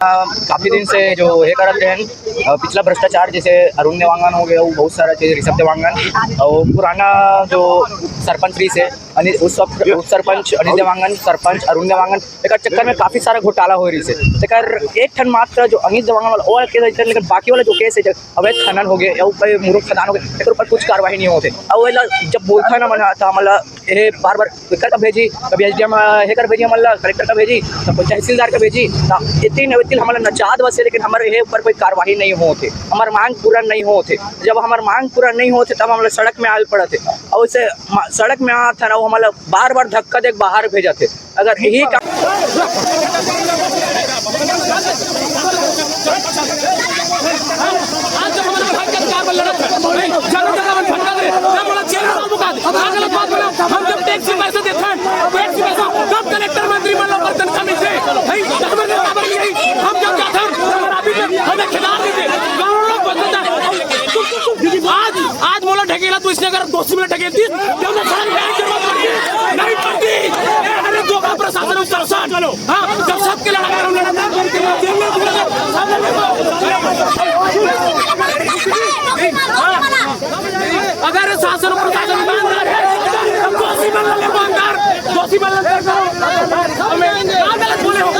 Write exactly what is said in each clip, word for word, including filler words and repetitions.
अ, काफी दिन से जो ये करत रहे हैं, अ, पिछला भ्रष्टाचार जैसे अरुण देवांगन हो गया, वो बहुत सारा चीज ऋषभ देवांगन और पुराना जो सरपंच रहिस हे, अनि उस वक्त उप सरपंच अनिल देवांगन, सरपंच अरुण देवांगन, एकर चक्कर में काफी सारा घोटाला हो रहिस हे। तेकर एक ठन मात्र जो अनिल देवांगन वाला, वो वाला केस है, लेकिन बाकी वाला जो केस है, अवैध खनन हो गए या ऊपर मुरुक खदान हो गए, एकर ऊपर कुछ कार्रवाई नहीं होते। और वो वाला जब बोलता है ना मन, तो हमला ये बार बार एकर का भेजी, कभी एसडीएम हेकर भेजी, हमला कलेक्टर का भेजी, तो कोई तहसीलदार का भेजी, तो इतनी न इतनी हमला नचात बस है, लेकिन हमारे ये ऊपर कोई कार्रवाई नहीं होते, हमार मांग पूरा नहीं होते। जब हमार मांग पूरा नहीं होते, तब हमला सड़क में आवे पड़ते। और उसे मा-, सड़क में आत है ना, वो हमला बार बार धक्का दे के बाहर भेजते। अगर यही का आज जब हमारे विभाग के अधिकार पर लड़त है, नहीं, जगह जगह में भटकत रहे, ना बोला चेहरा ना मुका दे, ना गलत बात बोला। हम जब टैक्स के पैसे देते हैं, टैक्स के पैसा, कब कलेक्टर मंत्री मन लोग तनखा मिलते हैं? नहीं, तो हमारे बराबर नहीं है। हम जब जाते हैं, हमारा अभी तक हमें खिलाफ नहीं थे, करोड़ों लोग बदलता है। आज, आज मोला ढकेला तो इसने अगर दोषी में ढकेल दी, तो हमने सारी बैंक जरूरत पड़ती है, नहीं पड़ती। अरे जो का प्रशासन है, उसका नुकसान। हाँ, जब सबके लड़ाई हम लड़ते हैं, हाँ, अगर शासन प्रशासन ईमानदार है, तो दोषी बन लो ईमानदार, दोषी बन लो ईमानदार। हमें क्या गलत बोले हो?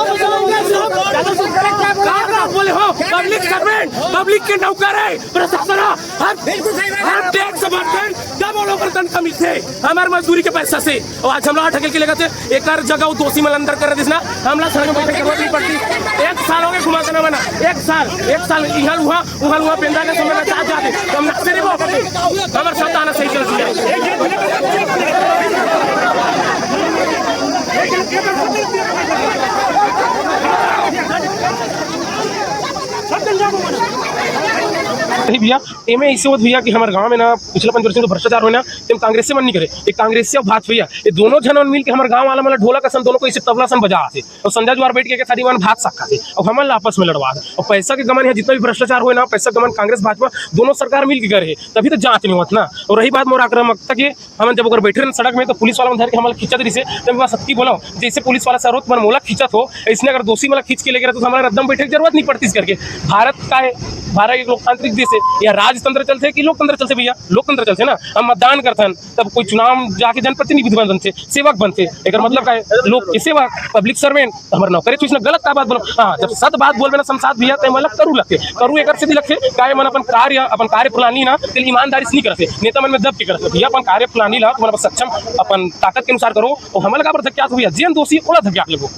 क्या गलत बोले हो? पब्लिक सर्वेंट, पब्लिक के नौकर है प्रशासन। हम, हम टैक्स भरते हैं, जब वो लोग तनखा मिलते हैं हमारे मजदूरी के पैसा से। और आज हमला ढकेल के लेकर थे, एक जगह वो दोषी मन अंदर कर दिस ना, हमला सड़क में बैठे के जरूरत नहीं पड़ती। एक साल हो गए घुमा देना बना, एक साल, एक साल इहाँ उहाँ, उहाँ उहाँ पेंदा के समय में साथ जाते, तो हम नाचते नहीं वो, हमारे साथ आना सही चल दिया। नहीं भैया, एमे ऐसे होत भैया कि हमारे गांव में ना पिछला पंच वर्ष में तो भ्रष्टाचार होय ना, तेम कांग्रेस से मन नहीं करे, ये कांग्रेस से और भाजपा भैया, ये दोनों झन मिल के हमारे गांव वाला मतलब ढोलक असन दोनों को ऐसे तबला सन बजा आथे और संझा जुआर बैठ के एक साथ मन भात साग खाथे और हमन ला आपस में लड़वा आथे। और पैसा के गमन है, जितना भी भ्रष्टाचार होय ना, पैसा के गमन कांग्रेस भाजपा दोनों सरकार मिल के करे है, तभी तो जांच नहीं होत ना। और रही बात मोर आक्रामकता के, हमन जब ओकर बैठे रहन सड़क में, तो पुलिस वाला मन धर के हमला खींचत रहिसे। तब मैं सच्ची बोला, जैसे पुलिस वाला सर हो, तुमन मोला खींचत हो, इसने अगर दोषी मोला खींच के लेके रहते, तो हमारा एकदम बैठे के जरूरत नहीं पड़ती इस करके। भारत का है, भारत एक लोकतांत्रिक देश है, या राजतंत्र चलते कि लोकतंत्र चलते भैया? लोकतंत्र चलते ना। हम मतदान करथन, तब कोई चुनाव जाके जनप्रतिनिधि बनते, सेवक बनते। एकर मतलब का है? लोग के सेवक, पब्लिक सर्वेंट। तो हमारे नौकरी तो इसने गलत का बात बोलो। हाँ, जब सत बात बोलबे ना संसाद भैया, तो मतलब करू लगते, करू एकर से भी लगते, काहे मन अपन कार्य, अपन कार्य प्रणाली ना, तेल ईमानदारी से नहीं करते, नेता मन में दब के करते। भैया, अपन कार्य प्रणाली ला, तुमन अपन सक्षम, अपन ताकत के अनुसार करो, और हमला काबर धक्का तो भैया, जेन दोषी, ओला धक्का लगो।